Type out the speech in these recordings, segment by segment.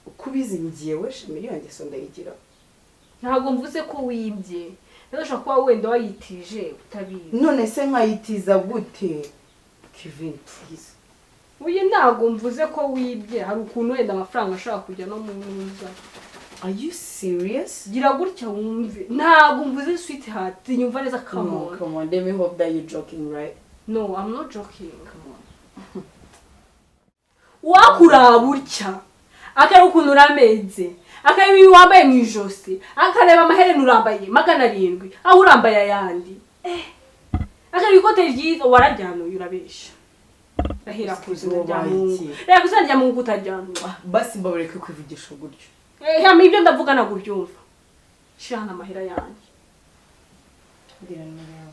Uko ubizi njyewe Shamiri yanjye so ndayigira. Ntabwo mvuze ko wibye, rero ushobora kuba wenda wayitije utabizi. None se nkayitiza gute? Kevin, please. Uyu ntabwo mvuze ko wibye, hari ukuntu wenda amafaranga ashobora kujya no mu ntuza. Are you serious? Gira gutya wumve, ntabwo mvuze, sweetheart, nyumva neza, come No, on. Come on, let me hope that you're joking, right? No, I'm not joking. Come on. Wakuraba utya, akareba ukuntu urameze, akareba ibi wambaye mu ijosi, akareba amaherena urambaye 700, aho urambaye ayandi, akareba ikote ryiza wararyanuye. Urabesha, rahira ku izina rya Wabaye Mungu. iki? Reba ku izina rya Mungu utaryanuye. Basi mbabareke kwivugisha gutyo. Hama ibyo ndavuga ntabwo ubyumva. Shira hano amahera yanjye. Mbwira nimero yawe.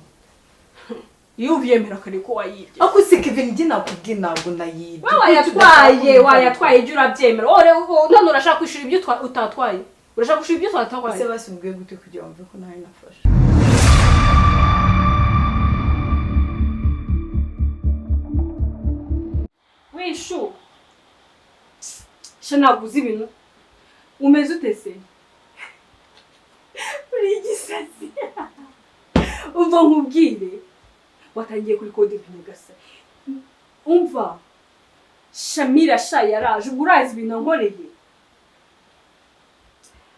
Iyo uvyemera kare ko wayibye. Ako se Kevin, njye nakubwiye, ntabwo nayibye. We wayatwaye, wayatwaye, ibyo urabyemera. Wowe none urashaka kwishura ibyo utatwaye? Urashaka kwishura ibyo utatwaye? Ese basi mbwiye gute kugira ngo mve ko nawe nafashe? Wishu sha, ntabwo uzi ibintu. Umeze ute se? Uri igisazi. Umva nkubwire, watangiye kuri kode nyagasani. Umva, Shamira sha yaraje. Ubwo urazi ibintu ankoreye?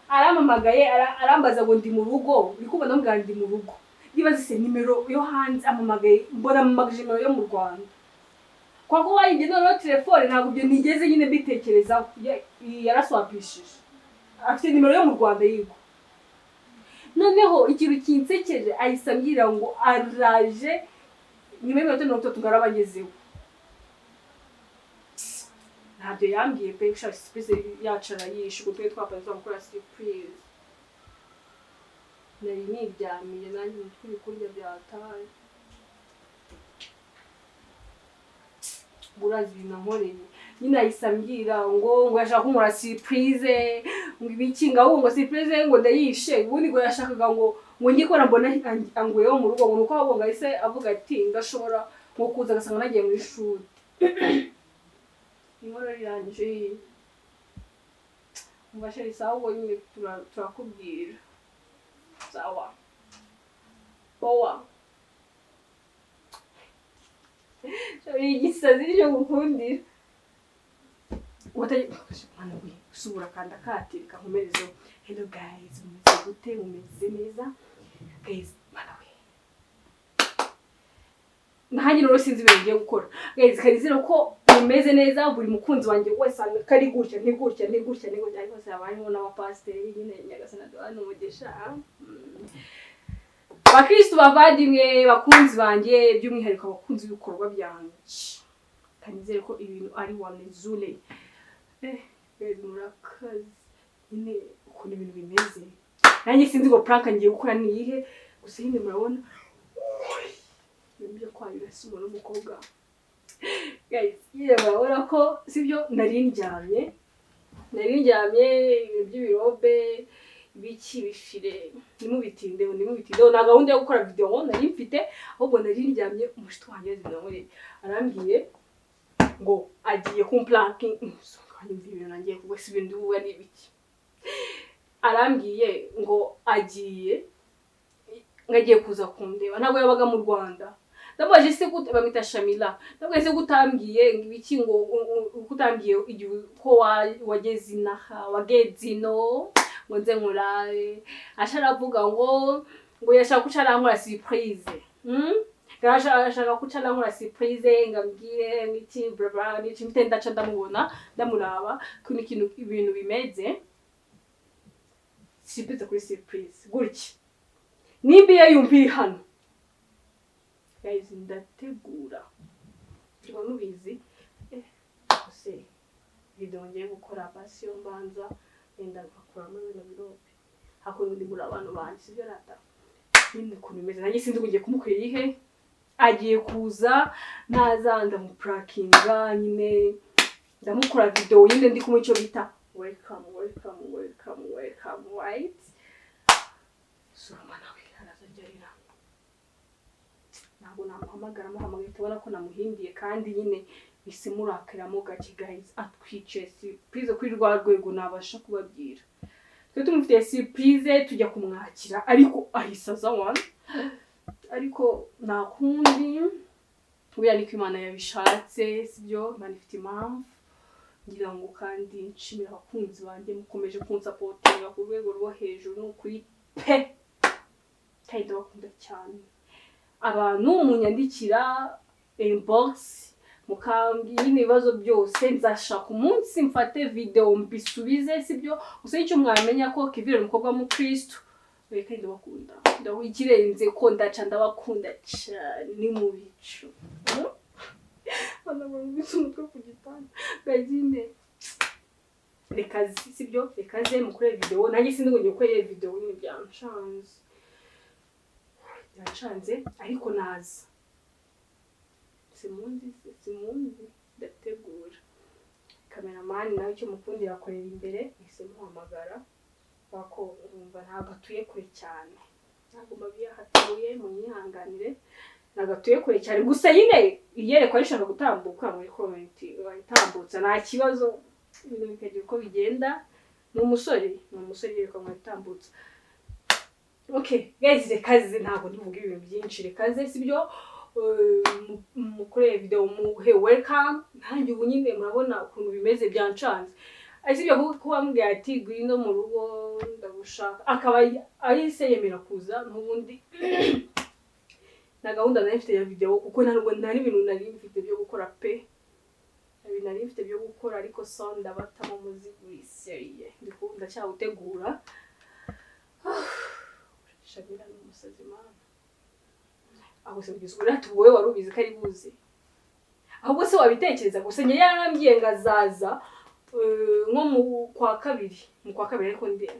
Arampamagaye, arambaza ngo ndi mu rugo. Uri kubona mbwira ndi mu rugo. Ndibaza se nimero yo hanze ampamagaye, mbona ampamagaje nimero yo mu Rwanda kwa ko wayibye. Noneho telefone ntabwo ibyo nigeze nyine mbitekerezaho. Yaraswapishije, afite nimero yo mu Rwanda yigo. Noneho ikintu kinsekeje, ahise ambwira ngo araje nyuma y'iminota 30 ngo araba agezeho. Ntabyo yambwiye pe. Gushaka surprise yacu arayishe. Ubwo twari twapanze tuzamukora surprise. Nari niryamiye nanjye, umutwe uri kurya byataye. Urazi ibintu ankoreye nyine? Ahise ambwira ngo yashaka kunkora surprise, ngo ibiki, ngo ahubwo ngo surprise ngo ndayishe. Ubundi ngo yashakaga ngo njye kubona mbona anguyeho mu rugo, ngo nuko ahubwo ngo ahise avuga ati ndashobora ngo kuza agasanga nagiye mu ishuri. Inkorora irangije. Umva chéri, sawa, ubwo nyine turakubwira. Sawa, poa. Chéri, igisazi nicyo ngukundira. Mwana we, subura kanda kati reka nkomerezeho. Hello guys, mumeze gute? Mumeze neza guys? Mwana we, nanjye rero sinzi ibintu ngiye gukora. Guys, kanizere ko mumeze neza. Buri mukunzi wanjye wese kari gutya, ni gutya, ni gutya, ni gutya, ariko haba harimo n'abapasiteri nyine. Nyagasani aduhane umugisha. Bakristu bavandimwe, bakunzi banjye, by'umwihariko abakunzi b'ibikorwa byanjye, kanizere ko ibintu ari wamezure. Guys, murakaze nyine ukuntu ibintu bimeze. Nanjye sinzi ngo prank ngiye gukora ni iyihe, gusa nyine murabona ibintu byo kwayura si umuntu w'umukobwa. Guys, nyine murabona ko sibyo, nari ndyamye, ibintu by'ibirobe biki bifire, ntimubitindeho, ntimubitindeho. Nta gahunda yo gukora video nari mfite, ahubwo nari ndyamye. Umushuti wanjye zinankoreye, arambwiye ngo agiye kumpranking. Nyumva ibintu nangiye kuvuga, si ibintu ndibuvuga ni ibiki. Arambwiye ngo agiye kuza kundeba, ntabwo yabaga mu Rwanda. Ndamubaje se gute, bamwita Shamila, ndamubaje se gutambwiye ngo ibiki, ngo kutambwiye igihe ko wageze inaha, wageze ino, ngo nze nkurabe. Aca aravuga ngo yashaka kuca arankora surprise. Ashaka kuca arankora surprise, ngo ambwire n'iki, bla bla n'iki. Mpite ndaca ndamubona, ndamuraba ko ikintu ibintu bimeze surprise kuri surprise gutya. Nimba iyo yumva iri hano guys, ndategura tuba mubizi. Ese video ngiye gukora, basi yo mbanza wenda ngakuramo bino birobe hakuno, ndi muri abantu banjye, sibyo rata? Nyine ukuntu bimeze, nanjye sinzi ngo ngiye kumukorera ihe. Agiye kuza, naza ndamuprankinga nyine, ndamukora video nyine ndi kumwe, icyo bita welcome, welcome, welcome, welcome, right? Suruma nawe araza arira. Ntabwo namuhamagara, muhamagaye tubona ko namuhindiye kandi nyine. Isi murakaramo gake guys, atwiciye surprise kuri rwa rwego nabasha kubabwira. Twe tumufitiye surprise, tujya kumwakira, ariko ahise aza one. Ariko nta kundi, buriya niko Imana yabishatse, sibyo? Imana ifite impamvu. Ngira ngo kandi nshimira abakunzi banjye mukomeje kunsupportinga ku rwego rwo hejuru, ni ukuri pe, kandi ndabakunda cyane. Abantu munyandikira inbox mukambwira ibibazo byose, nzashaka umunsi mfate video mbisubize, sibyo? Gusa icyo mwamenya ko Kevin ni umukobwa w'umukristo. Kandi ndabakunda, ikirenze ko ndaca ndabakunda cyane mu bicu. Bana bamubise umutwe ku gitanda gagine. Reka sibyo, reka ze mukore video, nanjye sindi ngo ngiye gukora video nyine, byanshanze byanshanze, ariko naza simunzi simunzi ndategura. Cameraman nawe icyo mukundira akorera imbere, mpise muhamagara bako urumva ntabwo atuye kure cyane, ntabwo mbabiye hatuye, munyihanganire, ntabwo atuye kure cyane. Gusa nyine iyerekwa rishaka gutambuka muri comment wayitambutsa, nta kibazo, ibintu bikagira uko bigenda. Ni umusore, ni umusore, yerekwa mwayitambutsa. Okay guys, reka ze, ntabwo ndivuga ibintu byinshi, reka ze, sibyo? Mukoreye video, muhe welcome. Nanjye ubu nyine murabona ukuntu bimeze, byancanze. Sibyo, kuko wambwiye ati ngwino mu rugo ndagushaka, akaba ahise yemera kuza. N'ubundi na gahunda nari mfite ya video, kuko ntabwo nta n'ibintu nari mfite byo gukora pe, nta bintu nari mfite byo gukora, ariko so ndabatamo muziki sérieux, ndacyawutegura. Shamira ni umusazi mana. Aho se kugeza ubu ati wowe wari ubizi ko ari buze? Ahubwo se wabitekereza? Gusa njye yarambwiye ngo azaza nko mu kwa kabiri, mu kwa kabiri, ariko ndi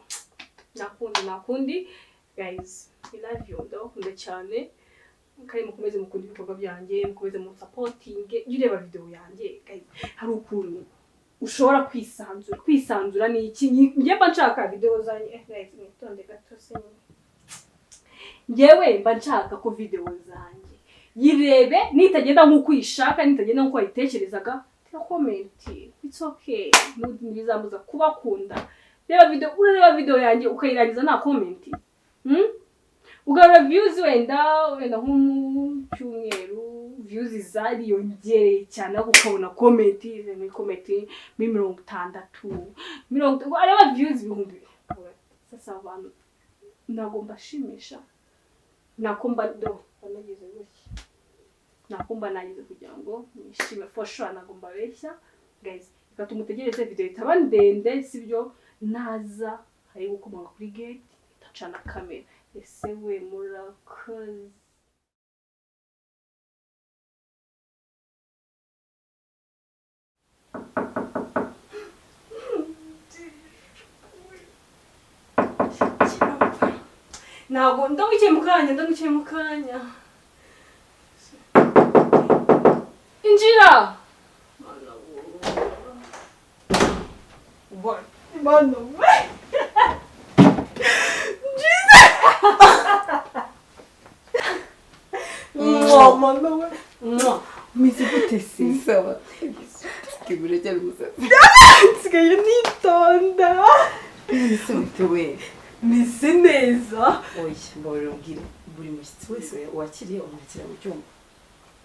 nakundi nakundi. Guys, I love you, ndabakunda cyane, kandi mukomeze mukunda ibikorwa byanjye, mukomeze mu supporting. Jya ureba video yanjye guys, hari ukuntu ushobora kwisanzura. Kwisanzura ni iki? Njye mba nshaka video zanjye, guys, mwitonde gato se. Njyewe mba nshaka ko video zanjye yirebe, nitagenda nk'uko uyishaka, nitagenda nk'uko wayitekerezaga, tera comment, it's okay, ntibizambuza kubakunda. Reba video, urareba video yanjye ukayirangiza nta comment, Ugarura views wenda wenda nko mu cyumweru views zariyongereye cyane, ariko ukabona comment muri comment muri 60, 50, areba views ibihumbi. Sasa abantu ntabwo mbashimisha, nako mba do nagize gutya, nako mba nagize kugira ngo nishime for sure, ntabwo mbabeshya guys. Reka tumutegereze, video itaba ndende, sibyo? Naza hari gukomanga kuri gate, ndacana kamera. Ese we, murakoze. Ntabwo ndamukiye mu kanya, ndamukiye mu kanya. Injira. Mana we, Njiza. Mana we. Umeze gute se? Sawa. Kibure cyari umusatsi. Nsigaye nitonda. Ese bite we? Meze neza. Oya, mbabarira umbwire, buri mushyitsi wese wakiriye umwakira mu cyumba?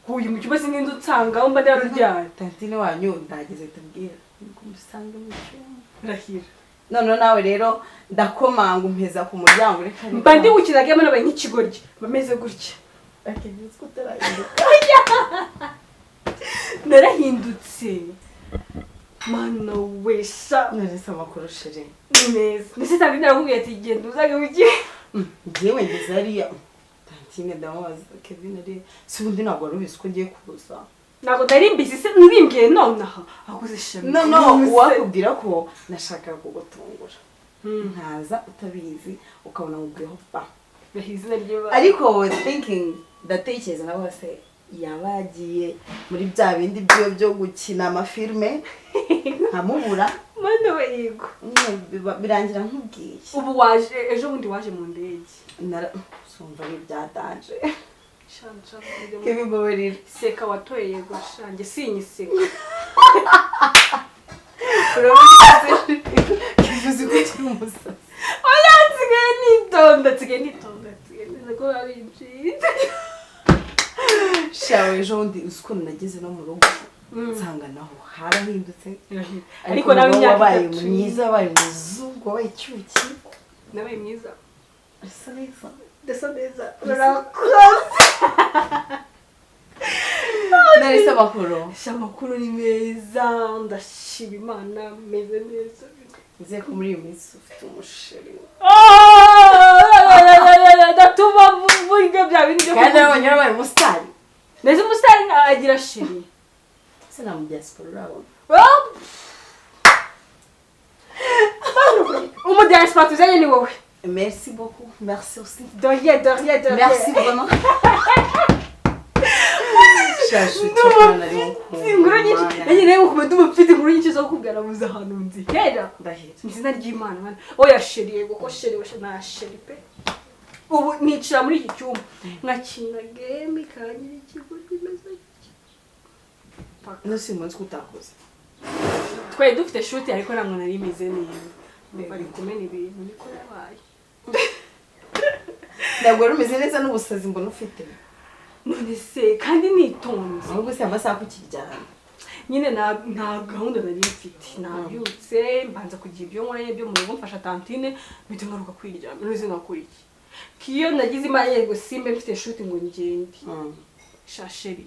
Uyu mu cyumba sinzi unsanga aho mba ndaruryamye. Tantine wanyu ndageze ahita ambwira ngo musange mu cyumba. Rahira. Noneho nawe rero ndakomanga, umpeza ku muryango, reka reka. Mba ndi gukina game, nabaye nk'ikigoryi, mba meze gutya. Okay, nzi ko utarahinduka. Narahindutse, mana we sha. None se amakuru, chérie? Ni meza. Ndetse tantine arakubwiye ati genda uzage ujye. Njyewe ngeze hariya, tantine ndamubaza: "Kevin ari?" Si ubundi ntabwo wari ubizi ko ngiye kuza? Ntabwo nari mbizi se, ntibimbwiye nonaha akoze shami. No, uwakubwira ko nashakaga kugutungura, nkaza utabizi, ukabona mubwiyeho ba. Izina ry'Imana. Ariko was thinking, ndatekereza na bose yaba yagiye muri bya bindi byo byo gukina amafilme, nkamubura. Mana we, yego. Birangira nkubwiye. Ubu waje ejo bundi, waje mu ndege. Sumva ari ibyadanje. Sha, kujya Kevin, mbabarira. Seka watoye, yego shanjye sinyiseka. Urabona kivuze ko ukiri umusazi. Oya, nsigaye nitonda, nsigaye nitonda, nsigaye meze ko ari inshinzi. Shawe, ejo bundi uzi ukuntu nageze no mu rugo, nsanga naho harahindutse. Ariko nawe imyaka wabaye 3. mwiza, wabaye umuzungu, wabaye icyuki. Nabaye mwiza. Asa neza. Ndasa neza, urakoze. Narese amakuru? Sha, amakuru ni meza, ndashima Imana, meze neza. Nizeye ko muri iyi minsi ufite umusheri. Ndatuma mvuga bya bindi byo Kandi kuvuga. nabonye wabaye umusitari. Neza, umusitari agira chéri? Ese nta mu diaspora urabona? Umudiaspora tuzanye ni wowe. Merci beaucoup, merci aussi. De rien, de rien, de rien. Merci vraiment. Shashu, cyokora nari Mfite inkuru nyinshi nanjye nawe ngukunda, ndumva mfite inkuru nyinshi zo kukubwira, muzi ahantu nzihera. Ndahira. Mu izina ry'Imana, Mana. Oya chéri, yego ko chéri washa nta chéri pe. Ubu nicara muri iki cyumba nkakina game, kangira ikigo kimeze gutya. Ino si umunsi ko utakoze? Twari dufite shoot, ariko ntabwo nari meze neza, bari kumena ibintu, niko yabaye. Ntabwo wari umeze neza n'ubusazi mbona ufite. None se kandi nitonze. Ahubwo se amasaha kukiryana? Nyine nta gahunda nari mfite, nabyutse mbanza kugira ibyo nkora byo mu rugo, mfasha tantine, mpita ngaruka kwiryama. None se nakora iki kiyo nagize Imana, yego simbe mfite shoot ngo ngende. Sha chéri,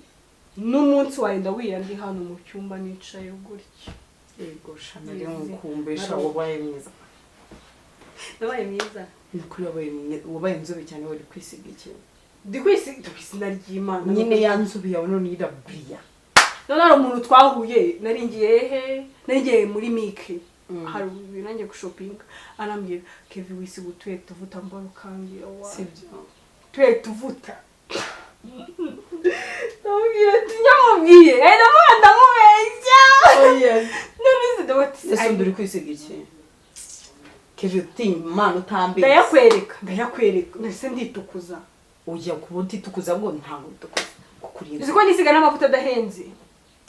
n'umunsi wenda wira ndi hano mu cyumba nicaye gutya. Yego sha, nari nkukumbesha, wabaye mwiza. Nabaye mwiza. Ni ukuri wabaye mwiza, wabaye inzobe cyane. Wari kwisiga ikintu? Ndi kwisiga izina ry'Imana. Nyine ya nzobe yawe none iraburiya. None hari umuntu twahuye, nari ngiye he, nari ngiye muri mike, hari ibintu nanjye gushopinga, arambwira: "Kevi, wisiga utuye tuvuta?" Mbona ukambwira wa Sibyo? Tuye tuvuta. Ndamubwira ati nyamubwiye, ndavuga ndamubeshya. None se ndavuga ati Ese undi uri kwisiga iki, Kevi? Utinya Imana utambeshya. Ndayakwereka, ndayakwereka. Nese nditukuza? Ujya kuba utitukuza bwo, ntabwo witukuza kuko uri Uzi ko nisiga n'amavuta adahenze?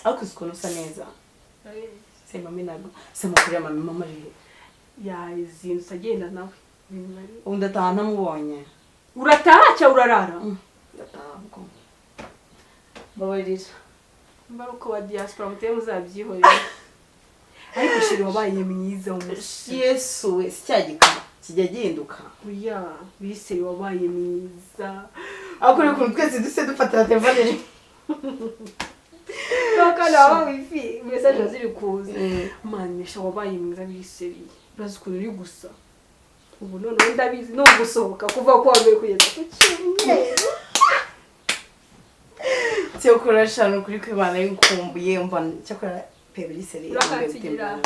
Ariko uzi ukuntu usa neza se? Mami, ntabwo se makuru ya mami? Mama ari he? Yazindutse agenda nawe. Ubu ndataha ntamubonye. Urataha cyangwa urarara? Ndataha ubwo, mbabarira. Mba uko wa diaspora muteye muzabyihorera, ariko chéri wabaye mwiza umusore. Yesu we, si cya gikara kijya gihinduka? Oya bise, wabaye mwiza. Ariko uri ukuntu twese duse dufatira telefone. Kandi waba wifi message ziri kuza manisha, wabaye mwiza biseriye. Urazi ukuntu uri gusa ubu? Noneho ndabizi no gusohoka kuva ku wa mbere kugeza ku cyumweru. Cyokora shano kuri kwibana y'ukumbuye mva, cyokora pe biri Urakansigira.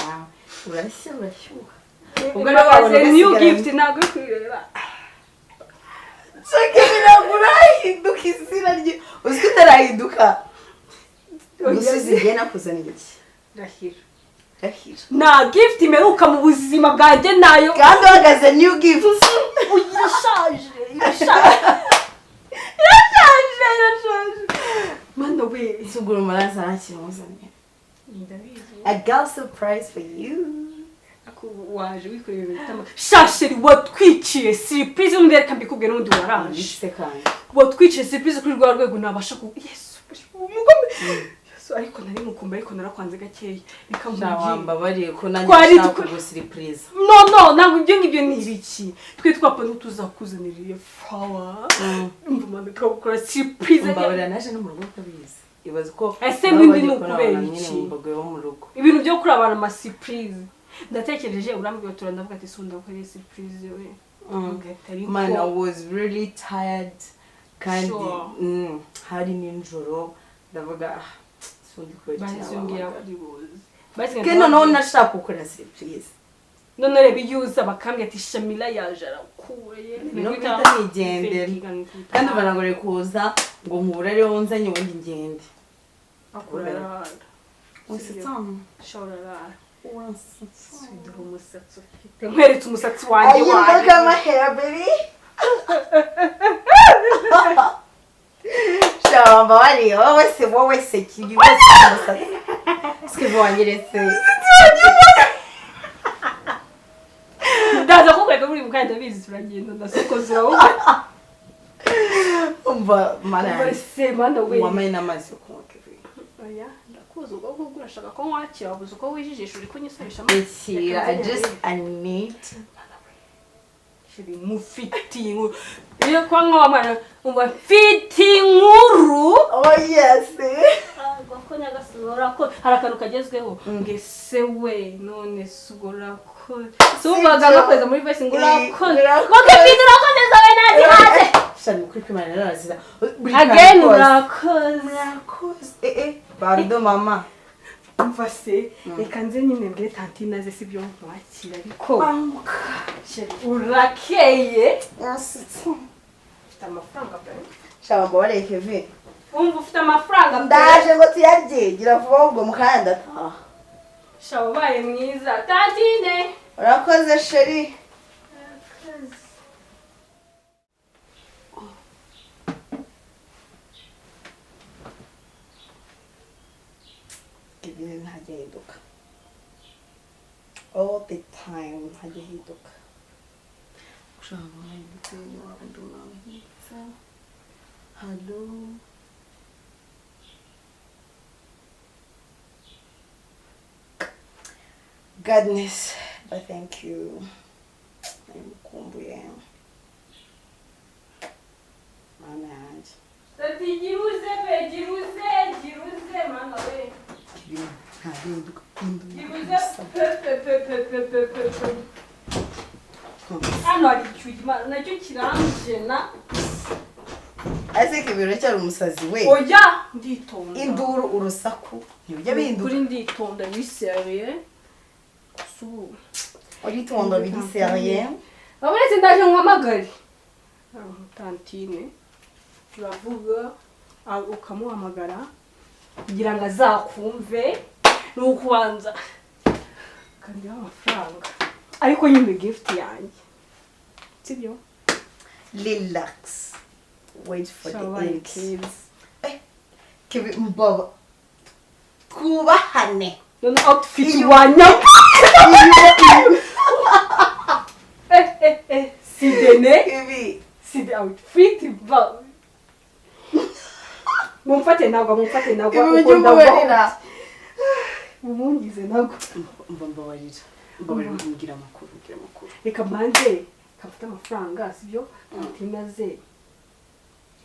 Urashya, urashyuha. Ubwo Ubwo nawe wabona new ugasigaranye. gift ntabwo uri kuyireba. Shaka, ntabwo urahinduka izina rye, uzi ko utarahinduka? Gusubiza igihe nakuzanira iki? Rahira. Rahira. Nta gift imeruka mu buzima bwanjye nayo. Kandi uhagaze new gift. Irashaje, irashaje, irashaje, irashaje, Mana we. Isugura umaraza ntakimuzaniye. Ndabizi. I got surprise for you. Ako waje wikoreye ibintu bitama. Sha chéri, watwiciye surprise n'undi, reka mbikubwire, n'undi waraje. Se kandi? Watwiciye surprise kuri rwa rwego nabasha ku Yesu umugome Yesu, ariko nari mukumva, ariko narakwanze gakeya, reka nkubwire. Wambabariye ko nanjye Twari nshaka kugusiripuriza. No, no, ntabwo ibyo ngibyo ni ibiki. Twe twapa ntituzakuzanira iyo flower, umva, tukagukora surprise. Mbabarira, naje no mu rugo utabizi, ibaze ko Ese nabo n'undi bagiye ni ukubera kurabana nyine iki? mu mbago yo mu rugo. Ibintu byo kuri abantu ama surprise, ndatekereje urambwira tura, ndavuga ati sunda gukora surprise we. Ugahita ariko Man, I was really tired kandi Sure. hari nijoro, ndavuga ah, sundi kubera iki Bahise umbwira nabahamagara. kuri buze. Bahise Ke noneho nashaka gukora surprise. None reba, iyo uza bakambwira ati Shamila yaje arakuye. No guhita nigendera. Kandi ubu nagore kuza ngo nkubure ariwo nzanye, ubundi ngende. Urarara. Usetsa. Sha, urarara. Uransetsa. Dore umusatsi ufite, nkweretse umusatsi wanjye. Are you look Wanjye at my hair, baby? Shamba wowe se, wowe se kiri wese umusatsi sikivu wanyeretse. Ndaza kukwereka muri mukanya, ndabizi, turagenda ndasokoza urabona. Umva mana yanjye. Se mana we. Wamaye n'amazi yo kunywa, Kevin. Oya, ndakuzi ubwo ngubwo urashaka ko nkwakira, wabuze uko wijijisha, uri kunyisabisha. Akira, I just I need Chéri, mufitiye inkuru iyo kwa nka mwana, umva mfite inkuru. Oh yes. Ko nyagasani urako hari akantu kagezweho ngese we, none se ubwo urakoze si wumvaga bakweza muri voice ngo urakoze, Urakoze. Ngo Kevin urakoze we nagihaze. Shani kuri kwimana naraziza buri Again. kantu kose. Urakoze. Murakoze. Pardon mama. Umva se, reka nze nyine mbwire tantine aze, si byo, nkwakira ariko. Banguka. Chéri, urakeye. Yasutse. Ufite amafaranga pe. Shamba mbabarire, Kevin. Umva, ufite amafaranga pe. Ndaje ngo tuyarye, gira vuba ubwo mu kanya ndataha. Sha, wabaye mwiza tantine. Urakoze chéri. Urakoze. Kevin ntajya ahinduka. All the time ntajya ahinduka. Ushaka wahindutse waba undi wahindutse. Hello. Goodness, but thank you. Namukumbuye. Mana yanjye. Tati, giruze pe, giruze, giruze mana we. Kevin ntahinduka. Induru. Giruze pe pe pe pe pe pe pe pe. Hano hari icyugi mana, nacyo kiranjena. Ese Kevin uracyari umusazi we? Oya, nditonda. Induru, urusaku ntibijya bihinduka. Kuri nditonda biseriye gusa ubu. Uritonda biri sérieux. Uretse ndaje nkuhamagare tantine, uravuga ukamuhamagara kugira ngo azakumve, ni ukubanza ukandiho amafaranga, ariko nyine gift yanjye, sibyo? Relax, wait for the Shabaye end. Keza. Kevin, mbaba twubahane. None outfit Iyo- wanya sidene. Kevin. See the outfit ba mumfate ntabwo, mumfate ntabwo. Kevin, Uko ujye ndagwa. umbabarira. Umungize ntabwo. Mba mbabarira, mbabarira, mbwira amakuru, mbwira amakuru. Reka mbanze kamfate amafaranga, sibyo, tantine ze,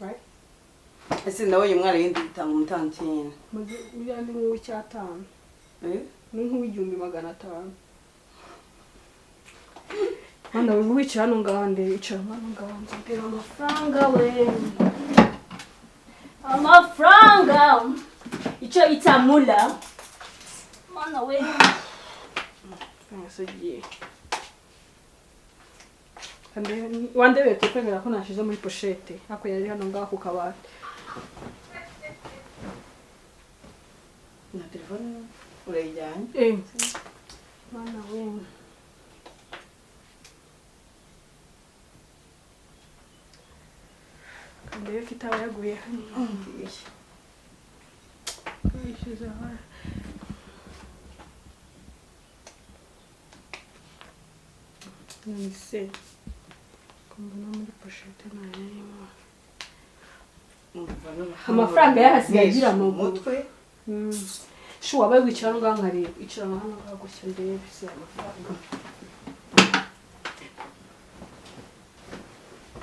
right? Ese ndabonye umwana yindi bitanga umutantine. Maze uriya ni nk'uw'icyatanu. Eh? Ni nk'uw'igihumbi magana atanu. Mwana we, wicara hano ngaha, ndebe, icara hano ngaha nzabwira amafaranga we, amafaranga icyo bita mula, mwana we. Amafaranga se agiye? Wandebeye telefone ko nashize muri pochette, ariko yari hano ngaha ku kabati. Na telefone urayijyanye? Eh. Mwana we. Ndebe ko itaba yaguye hano. Yishyize hano. None se ko mbona muri pochette ntayarimo? Amafaranga yarasigaye agira amaguru. Umutwe. Shu wabaye wicara hano ngaha nkareba. Icara hano ngaha gutya ndebe se amafaranga.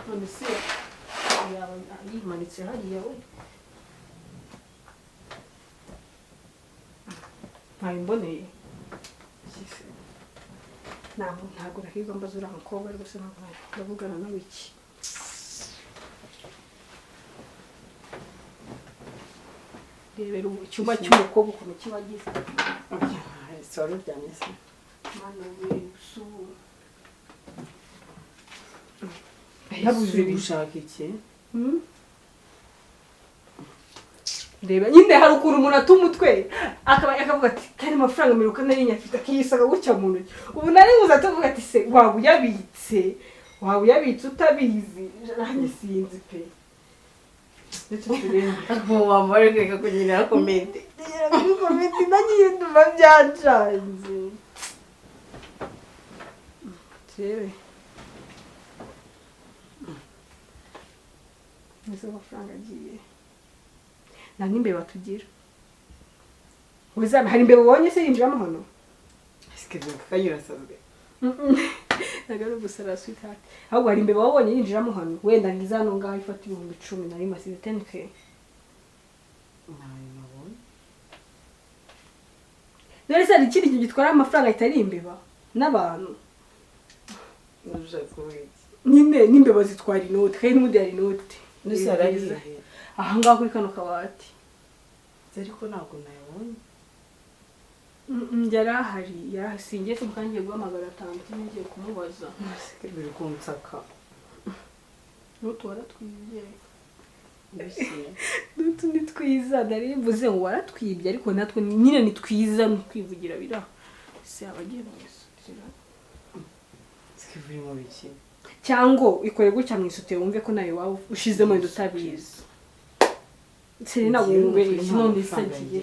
None se yaba yimanitse hariya we? Ntabimboneye. Ntabwo nakirwa mbaza uriya mukobwa rwose, ntabwo ndavugana nawe iki. Rebera ubu icyumba cy'umukobwa ukuntu kiba gisa. Ese wari uryamye se? Mana we, ubu nabuze. Uri gushaka iki? Reba nyine, hari ukuntu umuntu ata umutwe akaba akavuga ati kari amafaranga mirongo nari nyafite, akiyisaga gutya mu ntoki. Ubu nari nguze, atavuga ati se waba uyabitse, waba uyabitse utabizi? Nanjye sinzi pe. Ndetse turebe. Mama ari kureka kunyinira komedi. Kuri komedi nagiye ndumva byancanze. Turebe. Ese amafaranga agiye. Nta n'imbeba tugira. Uzaba hari imbeba ubonye se yinjiramo hano? Kanyurasazwe. Ntabwo ari ugusara sweetheart. Ahubwo hari imbeba wabonye yinjiramo hano. Wenda ngize hano ngaho ifata 10,000 nari masize 10K. Ntayo nabonye. None se hari ikindi kintu gitwara amafaranga kitari imbeba n'abantu? Nushaka kuvuga iki? Nyine n'imbeba zitwara inoti kandi n'ubundi hari inoti. Nuse yarariye. Aha ngaho kuri kano kabati. Ariko ntabwo nayabonye. Yari ahari, yarasingiye se mukangiye guhamagara tantine ngiye kumubaza. Biri kunsaka. N'utu waratwibye. N'utu ni twiza, nari mvuze ngo waratwibye ariko natwe nyine ni twiza kwivugira bira. Se abagiye mu isutira. Sikivuri mu biki? Cyangwa ikore gutya mu isutira wumve ko nawe waba ushizemo wenda utabizi. Serena wumve iki none se agiye.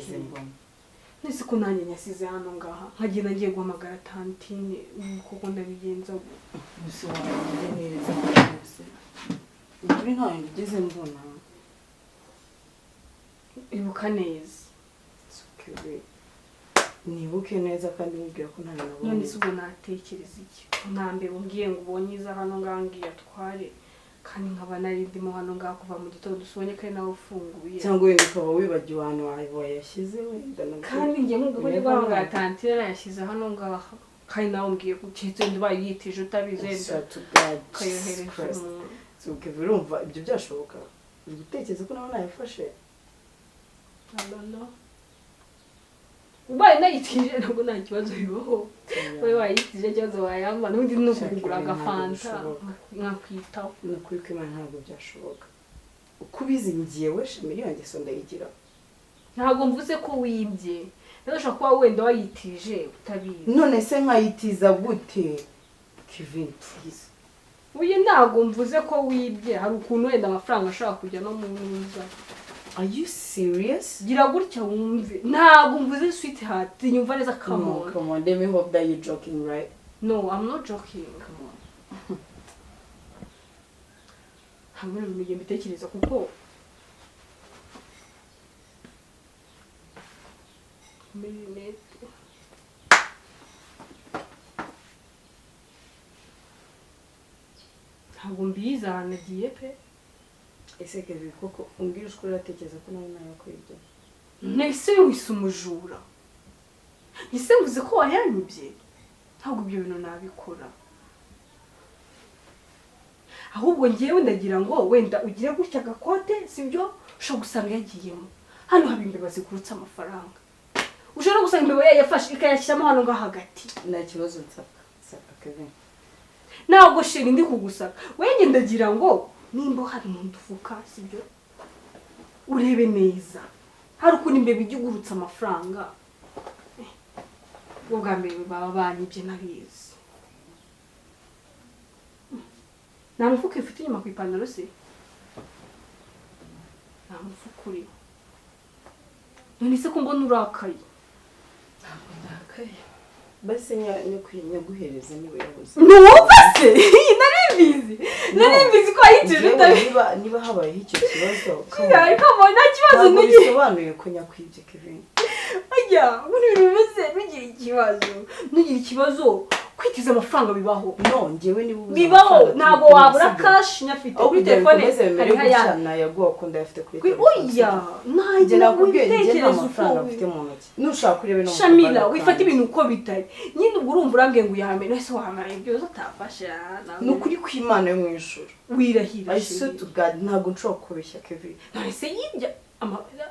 Nese ko nanjye nyasize hano ngaha nkagenda ngiye guhamagara tantine kuko ndabigenza gusa wagiye neza rwose. Ukuri ntayo ngeze mbona. Ibuka neza. Nibuke neza kandi mubwira ko ntayo nabonye. None se ubwo natekereza iki? Ntambe umbwiye ngo ubonye iza hano ngaha ngiye atware kandi nkaba nari ndimo hano ngaha kuva mu gitondo usubonye kandi nawe ufunguye. Cyangwa wenda ukaba wibagiwe ahantu wayashyize wenda nabwo. Kandi ngiye nkubwo ko guhamagara tantine nayashyize hano ngaha kandi nawe umbwiye ko keretse wenda ubaye uyitije utabizi wenda ukayohereza umuntu. Urumva ibyo byashoboka? Uri gutekereza ko nawe nayafashe? I don't know. Ubaye nayitije ntabwo nta kibazo bibaho. Wowe wayitije ikibazo wayamba n'ubundi ni ukugura agafanta nkakwitaho. Ni ukuri ko Imana ntabwo byashoboka. Uko ubizi ngiye weshe miliyoni ngeso ndayigira. Ntabwo mvuze ko wibye. Ndashobora kuba wenda wayitije utabizi. None se nkayitiza gute? Kevin please. Uye ntabwo mvuze ko wibye. Hari ukuntu wenda amafaranga ashobora kujya no mu ntuza. Are you serious? Gira gutya wumve. Ntabwo mvuze sweetheart. Nyumva neza come on. Come on, let me hope that you're joking, right? No, I'm not joking. Come on. Hamwe n'ibintu mbitekereza kuko Millinette. Ntabwo mbizi ahantu agiye pe. Ese Kevin koko umbwira uko uratekereza ko nawe nayakwibye? Nese wise umujura. Ese mvuze ko wayanyibye? Ntabwo ibyo bintu nabikora. Ahubwo ngiyewe ndagira ngo wenda ugire gutya gakote sibyo ushobora gusanga yagiyemo. Hano haba imbeba zigurutse amafaranga. Ushobora gusanga imbeba yayafashe ikayashyiramo hano ngaho hagati. Nta kibazo nsaka. Saka Kevin. Ntabwo sheri ndi kugusaka. Wenye ndagira ngo nimba hari umuntu ufuka sibyo urebe neza. Hari ukuntu imbeba igurutse amafaranga. Ubwo bwa mbere baba banyibye nabizi. Nta mufuka ifite inyuma ku ipantaro se? Nta mufuka uriho. None se ko mbona urakaye? Ntabwo ndakaye. Basi nyaguhereza niba yabuze. Ntiwumva se? Nari mbizi. Nari mbizi ko wayitije utabizi. Niba habayeho icyo kibazo. Ariko mbona nta kibazo ntabwo bisobanuye ko nyakwibye Kevin. Oya, muri ibintu bimeze ntugire ikibazo. Ntugire ikibazo. Kwitiza amafaranga bibaho. No, njyewe niba ubuze bibaho ntabwo wabura cash nyafite kuri telefone hari haya nayaguha ko ndayafite kuri telefone. Oya, njye nakubwiye njye nta mafaranga mfite mu ntoki. Nushaka urebe no mu Shamila, wifata ibintu uko bitari. Nyine ubwo urumva urambwiye ngo uyahame, nese wahamara ibyo utafashe. Ni ukuri kw'Imana yo mu ijuru. Wirahira. I swear to God ntabwo nshobora kubeshya Kevin. None se yibya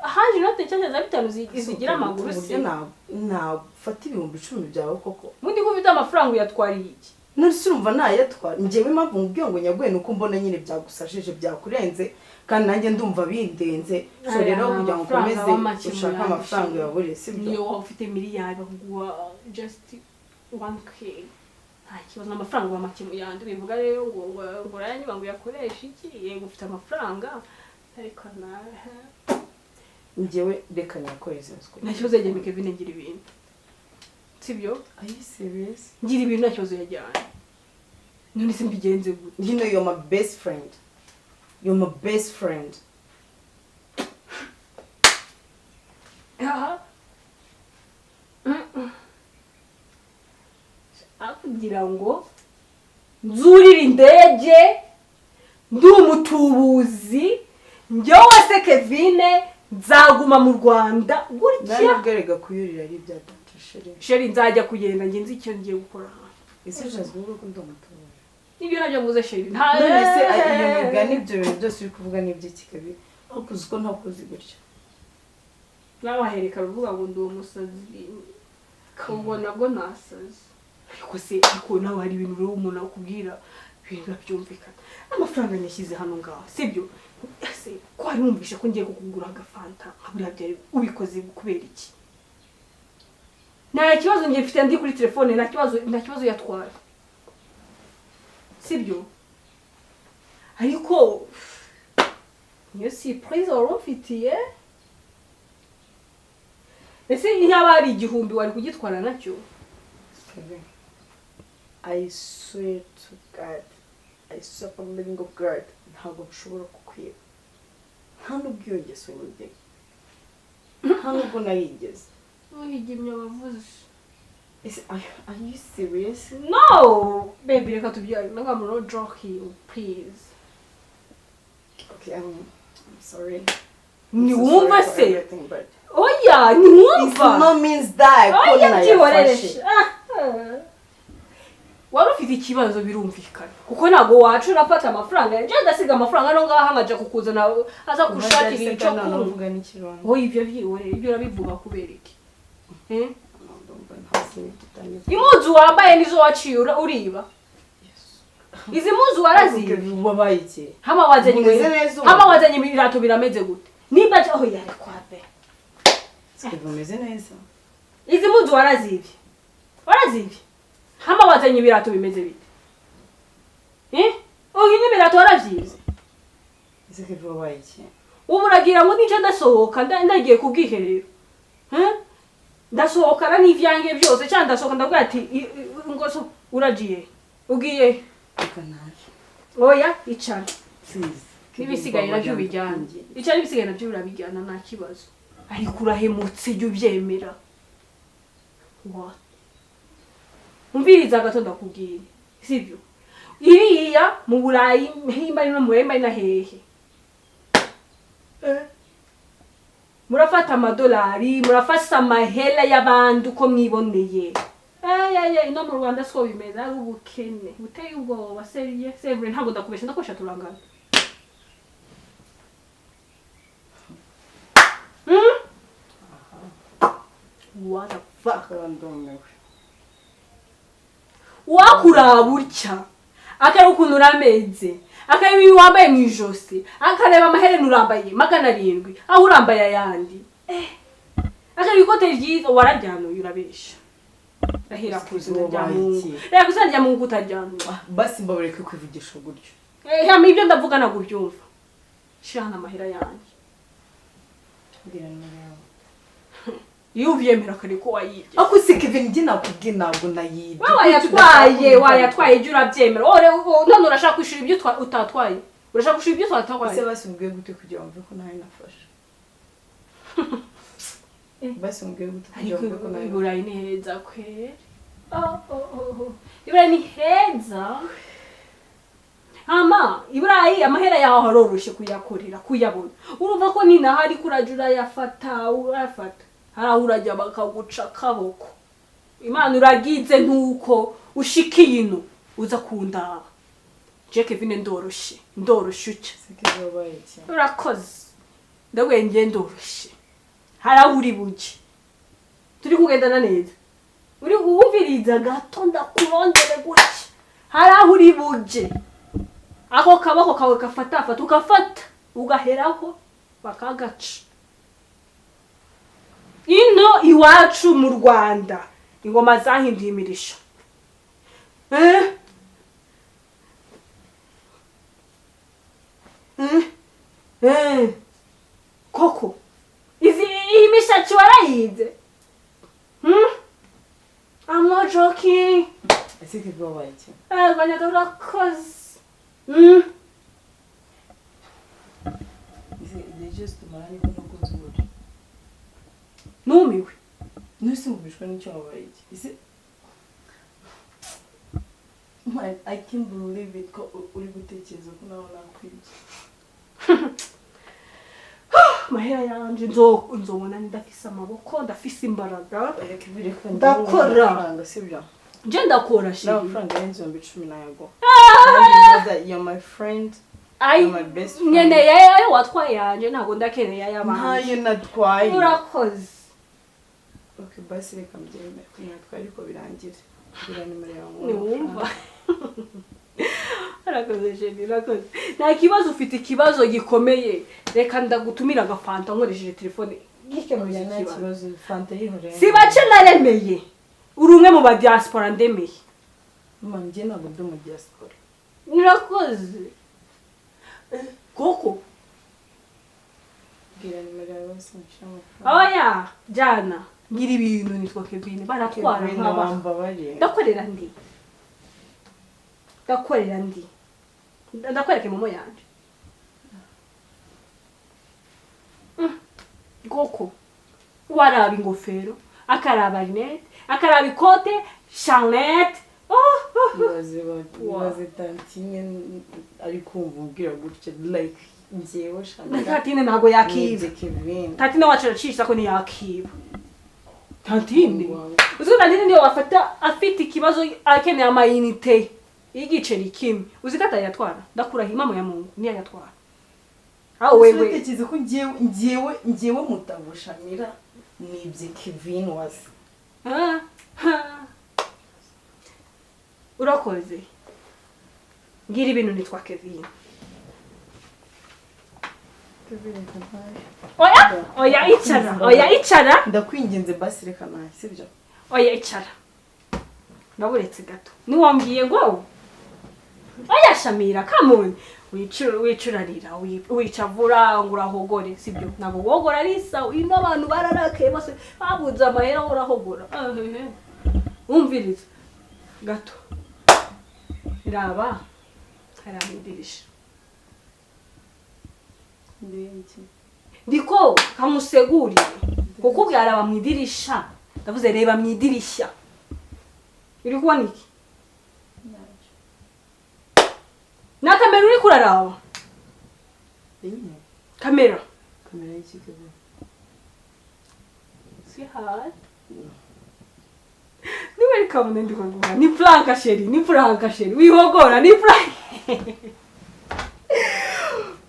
haje inote nshyashya za 5 zigira amaguru se. Nafata 10,000 byawe koko. Ubundi ko ufite amafaranga uyatwariye iki? None se urumva nayatwara? Njyewe impamvu nkubwiye ngo nyaguhe nuko mbona nyine byagusajije byakurenze kandi nanjye ndumva bindenze. So rero kugira ngo ukomeze ushake amafaranga uyabure sibyo? Niyo waba ufite miliyari bakuguha just 1K. Nta kibazo amafaranga wa make mu yandi bivuga rero ngo ngo urayanywa ngo uyakoreshe iki? Yego ufite amafaranga. Ariko nawe Njyewe reka nyakoreze. Nta kibazo yajyanye. Kevin, ngira ibintu, sibyo? Are you serious? Ngira ibintu, nta kibazo yajyanye. None se mbigenze gute? You know you're my best friend, you're my best friend. Aha. Aho kugira ngo nzurire indege ndi umutubuzi, njyewe se Kevin nzaguma mu Rwanda gutya. Ntabwo erega kuyurira ari ibya data, chérie. Chérie, nzajya kugenda njye nzi icyo ngiye gukora hano. Ese ushatse kuvuga ko ndi umutubuzi? Nibyo nabyo mvuze, chérie, nta None se iyo migani, ibyo bintu byose uri kuvuga ni iby'iki kabi? Ariko uzi ko ntakuzi gutya. Nabahereka ruvuga ngo ndi umusazi, ubwo nabwo nasaze. Ariko se, ariko nawe hari ibintu rero umuntu akubwira, ibintu birabyumvikana. Amafaranga nyashyize hano ngaho, sibyo? Ese ko wari wumvishe ko ngiye kukugura agafanta nka buriya, byari ubikoze kubera iki? Nta kibazo ngiye mfite, ndi kuri telefone, nta kibazo, nta kibazo yatwaye, sibyo? Ariko niyo surprise wari umfitiye. Ese yaba ari 1000 wari kugitwara nacyo? Kevin, I swear to God, I swear for the living of God, ntabwo nshobora kukwiba. Nta nubwo iyo ngeso nyigira, nta nubwo nayigeze. Uhigimye wavuze. Ese are you serious? No baby, reka tubyare. No, I'm not joking, please. Okay, I'm sorry. Ntiwumva se? Everything, but Oya, ntiwumva? It no means that ko Oya, nayafashe. byihorere. Wari ufite ikibazo, birumvikana, kuko ntabwo wacu urafata amafaranga njye ndasiga amafaranga no ngaha nkaja kukuzana aza kushakira icyo kunywa. Uvuga n'ikirundi. Oya, ibyo byihorere, ibyo urabivuga kubera iki? Eh? Ndumva ntazi n'ibyo. Impuzu wambaye nizo waciye uriba. Izi mpuzu waraziba. Wabaye iki? Hama wazanye Umeze inkweto- neza ubu? Hama wazanye ibirato birameze gute? Nimba aho yari kwabe. Kevin, umeze neza? Izi mpuzu warazibye, warazibye. Hama wazanye ibirato bimeze bite? Eh, uyu n'ibirato waravyibye. Ese Kevin, wabaye iki? Ubu uragira ngo nice ndasohoka ndagiye ku bwiherero? Eh? Ndasohokana n'ivyange byose cyangwa ndasohoka ndavuga ati ngo so uragiye, ugiye? Reka nabi. Oya, icara. Please. N'ibisigaye nabyo ubijyana. Icara, n'ibisigaye nabyo urabijyana, nta kibazo. Ariko urahemutse, jya ubyemera. What? Umviriza gato ndakubwira, sibyo? Iriya mu Burayi himba no mu Burayi na hehe? Eh. Murafata amadolari, murafata amahera y'abandi uko mwiboneye. Ay, no mu Rwanda siko bimeze, ari ubukene buteye ubwoba. Sérieux, c'est ntabwo ndakubesha, ndakubesha turangana. What the fuck? Ndumiwe. Wakuraba utya, akareba ukuntu urameze, akareba ibi wambaye mu ijosi, akareba amaherena urambaye 700, aho urambaye ayandi, eh, akareba ikote ryiza wararyanuye. Urabesha, rahira ku izina rya Mungu, rahira ku izina rya Mungu utaryanuye. Basi mbabareke kwivugisha gutyo. Eh, hama ibyo ndavuga ntabwo ubyumva. Shira hano amahera yanjye. Mbwira nimero yawe. Iyo uvyemera kare ko wayibye. Ariko se Kevin, njye nakubwiye, ntabwo nayibye. Wowe wayatwaye, wayatwaye, ibyo urabyemera. Ore none urashaka kwishura ibyo utatwaye? Urashaka kwishura ibyo utatwaye? Ese basi umbwiye gute kugira ngo mve ko nawe nafashe? Basi umbwiye gute kugira Ariko ngo mve ko nawe? I Burayi ni heza kweri. Oh. I Burayi ni heza. Hama i Burayi amahera yawe aroroshe kuyakorera, kuyabona. Urumva ko nina hari kuraja urayafata, urayafata. Hari aho urajya bakaguca akaboko. Imana uragize ntuko ushikiye ino uza kundaba. Je Kevin ndoroshe, ndoroshe utya. Ese Kevin, wabaye iki? Urakoze. Ndabwiye ngiye ndoroshe. Hari aho uri bujye. Turi kugendana neza. Uri wumviriza gato ndakurondere gutya. Hari aho uri bujye. Ako kaboko kawe kafatafata ukafata ugaheraho bakagaca. Ino iwacu mu Rwanda ingoma zahinduye imirisho. Eh? Eh? Koko izi iyi mishatsi warayize? I'm not joking. Ese Kevin, wabaye iki? Rwanda, urakoze. Ese igihe cyose tumara niko nakunze uburyo. Numiwe. Nuse ngubishwe n'icyo, wabaye iki? Ese Man, I can't believe it ko uri gutekereza ko nawe nakwibye. Mahera yanje nzobona ndafise amaboko, ndafise imbaraga. Reka reka. Ndakora. Amafaranga, sibyo? Nje ndakora, chéri. N'amafaranga y'inzu 10,000 nayago. Nanjye you're my friend. Ay. You're my best friend. Nkeneye ayo watwaye yanje, ntabwo ndakeneye ay'abandi. Ntayo natwaye. Urakoze. Okay, basi reka mbyemere ko natwaye, ariko birangire. Bwira nimero yawe ngo Niwumva. Urakoze, chéri, urakoze. Nta kibazo, ufite ikibazo gikomeye. Reka ndagutumira agafanta nkoresheje telefone, gikemuye Oya, nta ikibazo. kibazo, fanta yihoreye. Si bace, naremeye, uri umwe mu ba diaspora ndemeye. Mama, njye ntabwo ndi mu diaspora. Urakoze koko. Bwira nimero yawe bose mushyire amafaranga. Oya, jana ngira ibintu, nitwa Kevin, baratwara Kevin, nk'aba. wambabariye. Ndakorera ndi, ndakorera ndi, ndakwereka momo yanje. Koko waraba ingofero, akaraba rinete, akaraba ikote, Charlotte, oh. Ibaze ibaze tantine ari kumva umbwira gutya, like njyewe Shamira Tantine ntabwo yakiba. nibye Kevin. Tantine wacu aracisha ko ntiyakiba tantine. Wow. Uzi ko tantine niyo wafata afite ikibazo, akeneye amayinite y'igiceri kimwe, uzi ko atayatwara? Ndakurahiye, impamo ya Mungu, niyo ayatwara aho wewe. Utekereza ko njyewe Mutavu Shamira nibye Kevin wazi? Ah, ah. Urakoze, ngira ibintu, nitwa Kevin. Kevin, reka ntahe. Oya, oya, icara, oya, icara. Ndakwinginze, basi reka ntahe, sibyo? Oya, icara, ndaburetse gato, niwambwiye ngo oya. Shamira, come on, wicurarira, wicavura ngo urahogore, sibyo? Ntabwo guhogora ari sawa. Ino abantu bararakaye bose, babuze amahera, urahogora. Ahehe. Umviriza gato, raba hariya mu idirisha. Ndebe? Ndiko kamusegurire kuko ubwaraba mu idirisha, ndavuze reba mu idirishya, uri kubona iki? Ntacyo. Na kamera uri kuraraba. Inye? Kamera. Kamera y'iki, Kevin? Sweetheart, niba ari kabone ndi kuguha, ni prank, chéri, ni prank, chéri, wihogora, ni prank.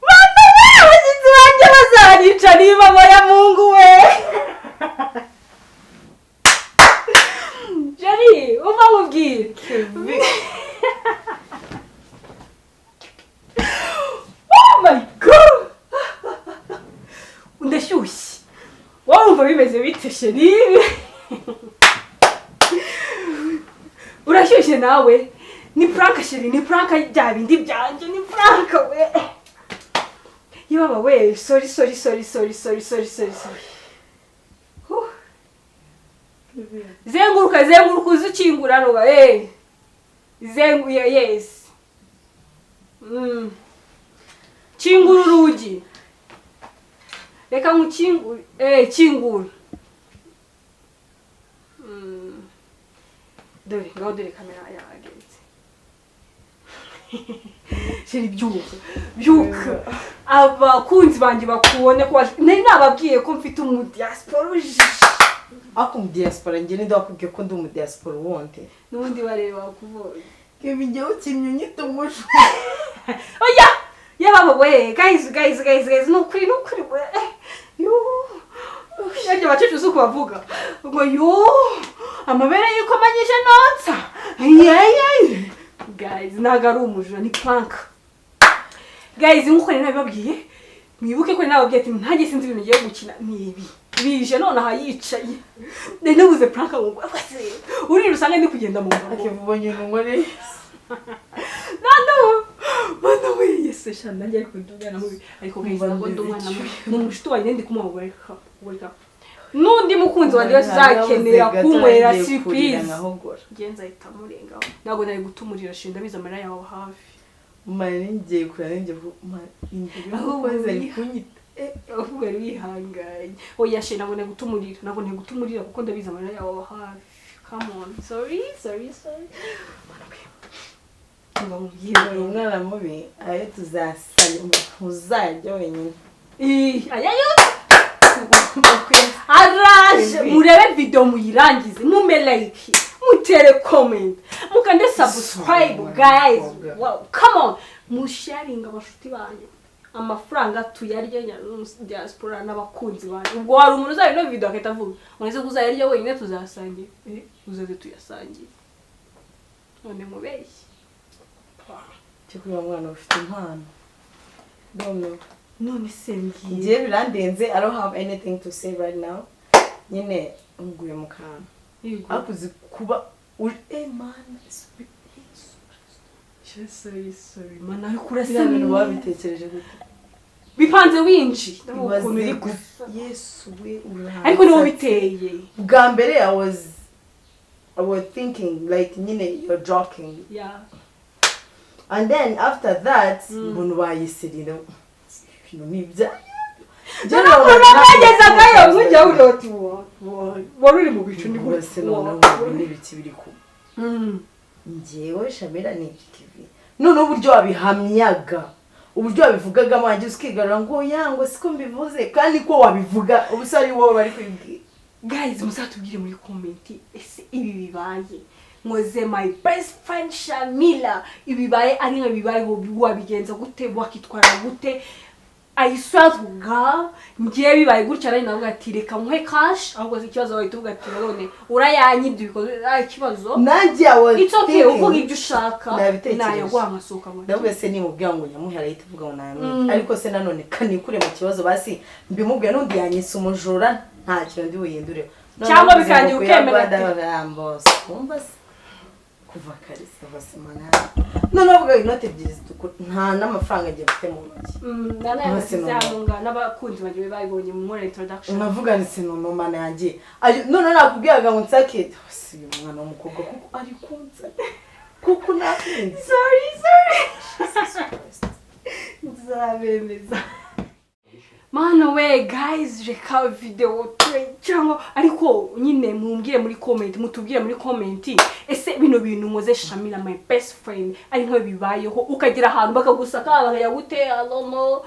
Mama we, abashyitsi banjye bazanyica, ni mama ya Mungu we. Chéri, umva nkubwire. Kevin. Oh my God, ndashyushye. Wowe wumva bimeze bite, chéri? Urashyushye nawe? Ni prank, chéri, ni prank, bya bindi byanjye, ni prank we. Yaba we, sorry, sorry, sorry, sorry, sorry, sorry, sorry, sorry. Huh. Kevin. Zenguruka, zenguruka, uze ukingura ruba zengu yes. Kingura urugi, reka nkukingure, kingura. Dore ngaho, dore kamera yagenze. Chéri, byuka, byuka, abakunzi banjye bakubone ko nari nababwiye ko mfite umudiaspora uje. Ariko mu diaspora, njye ninde wakubwiye ko ndi umu diaspora wundi? N'ubundi bareba bakubonye. Kevin, njyewe ukimye unyita umujura. Oya, yababa we, guys, guys, guys, guys, nukuri, nukuri we, yuhu, yanjye abakecuru si uko bavuga ngo yu amabere yikomanyije nonsa yeye. Guys, ntabwo ari umujura, ni prank, guys. Nkuko nari nabibabwiye, mwibuke ko nari nababwiye ati ntange sinzi ibintu ngiye gukina, ni ibi bije nonaha yicaye. Nari nabuze prank ngo urira usanga ndi kugenda mu mbago. Kevin, ubonye ibintu nkoreye. Nano, mana we, Yesu. Se sha, nanjye ariko ndi umwana mubi, ariko guys, Umva ntabwo ndi mbizi. umwana mubi, ni umushuti wanjye, ndi kumuha welcome, welcome. N'undi mukunzi wanjye wese uzakenera kunkorera surprise, nkahogora. Ngenzi nzahita murengaho. Ntabwo nari gutumurira shinda, ndabizi amarira yawe hafi. Mani, ngiye kurira, ngiye imbere Ahubwo y'umukozi ari kunyita. Ahubwo wari wihanganye. Oya she, ntabwo nari gutumurira, ntabwo nari gutumurira kuko ndabizi amarira yawe aba hafi. Come on, sorry, sorry, sorry. Mana we. Ngo mubwire. Uri umwana mubi, ayo tuzasanya ntuzajya wenyine. Ih, aya yo araje. Murebe video muyirangize, mume like, mutere comment, mukande subscribe. Guys, wow, come on, musharinga abashuti banyu, amafaranga tuyarye diaspora n'abakunzi banyu. Ubwo hari umuntu uzareba ino video agahita avuga ngo ese uzayarya wenyine, tuzasangira. Eh, uzaze tuyasangire, none mubeshye. Cyo kuba mwana ufite impano, none None se mbwiye. Ngiye birandenze. I don't have anything to say right now. Nyine nguye mu kantu. Yego. Ariko uzi kuba uri, eh man. Sorry, sorry, mana, ariko urasa Biriya bintu neza. Wabitekereje gute? Bipanze winji ukuntu uri Ibaze gusa. Yesu we, urahanze. Ariko niwo biteye. Bwa mbere I was thinking like nyine you're joking. And then after that mbona bayisirira ibintu ni ibyayo. Nagezagayo nkujya uroti wari uri mu bicu ni Rwose noneho ubu n'ibiki biri kuba? Njyewe Shamira ni ikivi, noneho uburyo wabihamyaga, uburyo wabivugagamo, wagiye ukigarura ngo ya ngo siko mbivuze, kandi ko wabivuga ubu se ari wowe bari kwibwira. Guys, muzatubwire muri comment, ese ibi bibaye nkoze my best friend Shamila, ibi bibaye ari nka bibayeho, wabigenza gute? Wakitwara gute? I swear to God, ngiye bibaye gutya nari navuga ati reka nkuhe cash. Ahubwo si ikibazo, wahita uvuga ati none urayanyibye, ubikoze ah, ikibazo. Nanjye I was It's okay, thinking- uvuga ibyo ushaka. Nabitekereje. Nayaguha nkasohoka ngo Ndavuga se nimubwira ngo nyamuhe arahita avuga ngo nayamwibe. Ariko se nanone kanikure mu kibazo, basi mbimubwira, n'undi yanyise umujura, nta kintu ndi buhindure. Cyangwa bikarangira ukemera ati- Mbose wumva se kuva kare se bose mana, noneho avuga inoti ebyiri zitukura, nta n'amafaranga agiye mfite mu ntoki. Nanayasize Bose hano ngaha n'abakunzi banjye babibonye mu nkora introduction. Nkavuga nti sinone mana yanjye. Noneho nakubwiraga ngo nsake si uyu mwana w'umukobwa kuko ari kunsaka kuko nakunze. Sorry, sorry, nzabemeza. Mana we, guys, reka video cyangwa ariko nyine mumbwire muri comment, mutubwire muri comment, ese bino bintu nkoze Shamila my best friend ari nkawe bibayeho, ukagera ahantu bakagusaka bakajya gute, I don't know,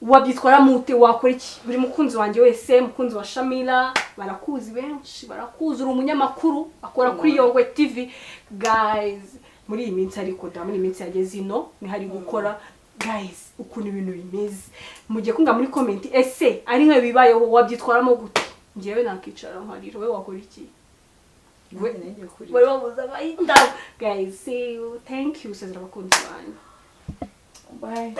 wabyitwara mute? Wakora iki? Buri mukunzi wanjye wese, mukunzi wa Shamila, barakuzi, benshi barakuzi, uri umunyamakuru akora kuri Yongwe TV. Guys, muri iyi minsi, ariko da muri iyi minsi yageze ino niho ari gukora. Guys, ukuntu ibintu bimeze, mugiye kunga muri comment, ese ari nkawe bibayeho wabyitwaramo gute? Njyewe nakicara nkarira. Wowe wakora iki? Wari wabuze abahinda. Guys, see you, thank you. Sezera abakunzi banyu. Bye.